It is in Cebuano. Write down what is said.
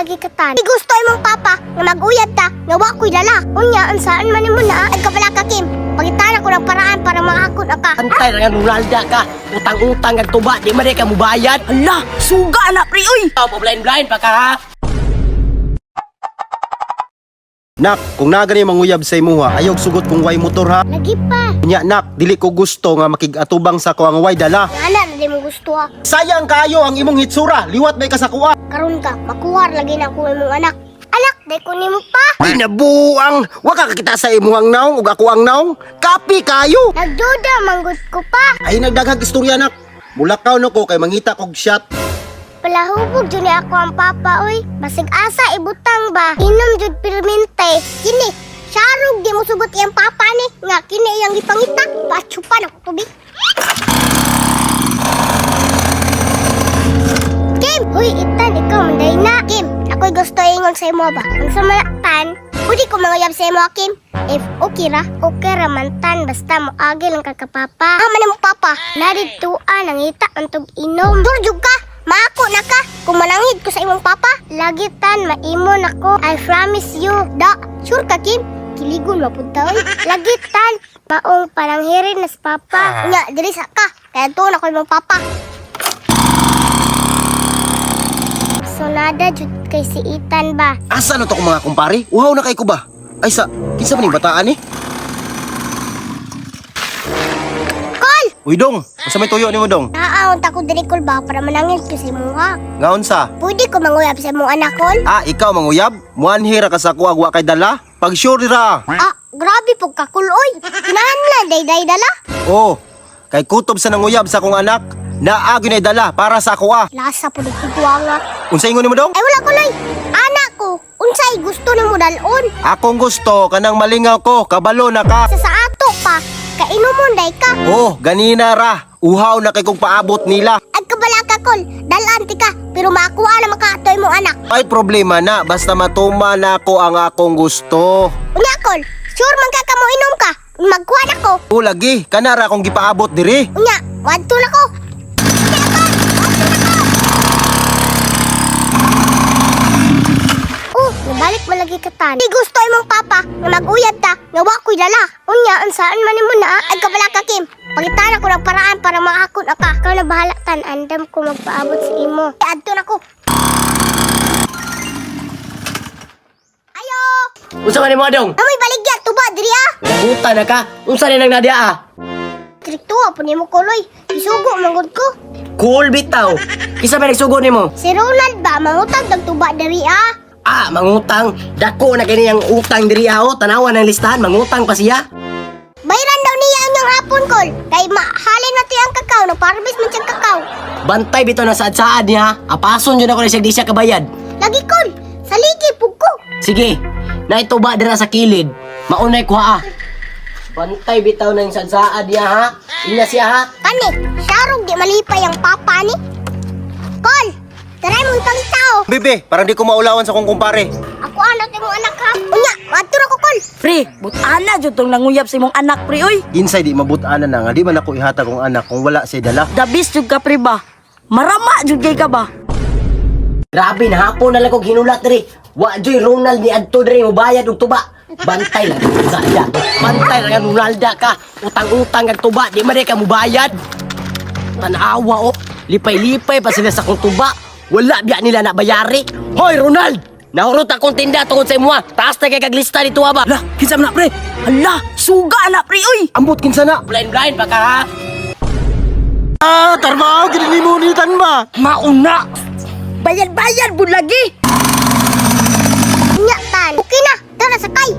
malagi ka tan. Di gusto imong papa nga mag-uyab ta nga wa ko'y dala. Unya unsaan man nimo na ay kabala ka, Kim. Pangitana ko ng paraan para makakon ka. Antay ra nga Ronalda ka. Utang-utang kag tuba, di man ka mubayad. Ala, suga na pre oy. Aw, blind blind pa ka ha. Nak, kung naa gani manguyab sa imuha, ayaw sugot kung way motor ha. Lagi pa. Nya nak, dili ko gusto nga makig-atubang sa ko ang way dala. Nga na di mo gusto ha. Sayang kaayo ang imong hitsura, liwat may kasakuha. Karon ka, makuha lagi na ako imong anak. Anak, day ko nimo pa. Pinabuang, wa ka kakita sa imuhang naong ug ako ang naong. Kapi kayo. Nagduda manggod ko pa. Ay nagdaghag istorya nak. Mulakaw no ko kay mangita kog shot. Palahubog jud ni ako ang papa oy. Basig asa ibutang ba? Inom jud pirmente. Kini, sarog di mo sugot iyang papa ni. Nga kini iyang gipangita. Pachupan ako tubig. Kim, huy itan ikaw manday na. Kim, ako'y gusto ingon sa imo ba? Ang samalaktan, pwede ko manguyab sa imo, Kim. If okay ra, okay ra man tan basta mo agi lang ka kapapa. Ah, man mo papa. Naridtuan nangita antog inom. Durjug ka. Maako na ka kung manangid ko sa imong papa. Lagi tan maimo nako. I promise you. Da, sure ka, Kim? Kiligon mapunta oy. Lagi tan maong palanghirin na sa papa. Nya, diri sa ka. Kaya tuon ako imong papa. Sonada jud kay si Itan ba. Asa na to ko mga kumpare? Uhaw na kay ko ba? Ay sa, kinsa man ning bataan ni? Kol! Uy dong, unsa may tuyo nimo dong? Naaon ta ko diri kol ba para manangil ko sa imuha. Nga unsa? Pwede ko manguyab sa imong anak kol? Ah, ikaw manguyab? Muanhi ra ka sa kuha wa kay dala? Pag sure ra. Ah, grabe po kakuloy. Kinahanglan day day dala. Oh, kay kutob sa nanguyab sa akong anak, naa gyud dala para sa ako ah. Lasa po nagtiguanga. Unsa ingon nimo dong? Ay wala kuloy. Anak ko, unsay gusto nimo dalon? Akong gusto kanang malingaw ko, kabalo na ka. Sa ato pa, kainumon day ka. Oh, ganina ra. Uhaw na kay kong paabot nila. Ag kabala ka kol, dalan ti ka, pero makuha na makaatoy mo anak. Ay problema na, basta matuma na ako ang akong gusto. Unya kol, sure man ka kamo inom ka. Magkuha na ko. O lagi, kanara akong gipaabot diri. Unya, wadto na ko. Oh, nabalik malagi ka tan. Di gusto imong papa nga mag-uyab ta nga wa ko'y dala. Unya, unsaan man nimo na ay kabala ka, Kim. Pangitana ko ng paraan para makakon ka. Ikaw na bahala tan, andam ko magpaabot sa imo. Adto na ko. Ayo! Unsa man nimo dong? Amoy baligya tuba diri ah. Buta na ka. Unsa ni nang nadia ah? Trikto po nimo kuloy. Isugo manggod ko. Cool bitaw. Kinsa may nagsugo nimo? Si Ronald ba mangutang dag tuba diri ah? Ah, mangutang. Dako na kini ang utang diri ah. Oh. Tanawa ng listahan, mangutang pa siya. Bayran daw niya ang iyang hapon kol. Kay mahalin na ang kakao, nagparbis man siyang kakao. Bantay bitaw na saad-saad niya. Apason jud ako ni siya di siya kabayad. Lagi kol, saligi pug ko. Sige, naituba dira sa kilid. Maunay ko ha. Bantay bitaw ng saad-saad niya ha. Inya siya ha. Kani, sarog di malipay ang papa ni. Kol, taray mong pangitao. Bebe, parang di ko maulawan sa akong kumpare. Ako anak imong anak ha. Unya, wadto na ko kol. Pre, butana jud tong nanguyab sa imong anak pre oy. Insay di mabut-anan na nga di man ako ihatag kong anak kung wala siya dala. Dabis jud ka pre ba? Marama jud kay ka ba? Grabe na hapon na lang kog hinulat diri. Wa joy Ronald ni adto diri mubayad og tuba. Bantay lang Ronalda. Bantay lang Ronalda ka. Utang-utang kag tuba di man ka mubayad. Tanawa oh. Lipay-lipay pa sila sa kong tuba. Wala biya nila na bayari. Hoy Ronald! Nahurot akong tinda tungod sa imuha. Taas na kay kag lista dito ba? Ala, kinsa man na pre? Ala, suga na pre oy. Ambot kinsa na. Blind blind pa ka ha. Ah, tarbaho gid nimo ni tan ba? Mauna. Bayad-bayad bud lagi. Unya tan. Okay na, tara sakay.